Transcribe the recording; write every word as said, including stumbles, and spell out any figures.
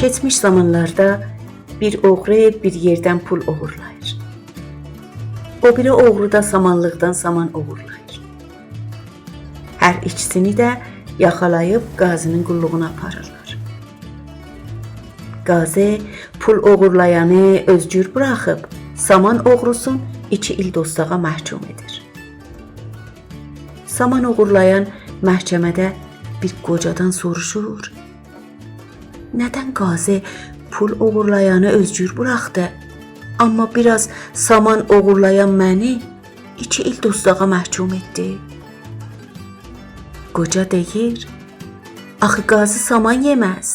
کئچمیش زامانلاردا بیر اوغرو بیر یئردن پول اوغورلاییر. او بیری اوغرو دا سامانلیقدان سامان اوغورلاییر. هر ایکیسینی ده یاخالاییب قاضی‌نین قوللوغونا آپاریرلار. قاضی پول اوغورلایانی اؤزگور بوراخیب، سامان اوغروسون ایکی ایل دوستاغا محکوم ائدیر. سامان اوغورلایان محکمه‌ده بیر قوجادان سوروشور: «ندن قاضی پول اوغورلایانی اؤزگور بوراخدی، آمما بیر آز سامان اوغورلایان منی ایکی ایل دوستاغا محکوم ائتدی؟» قوجا دئییر: «آخی قاضی سامان یئمز،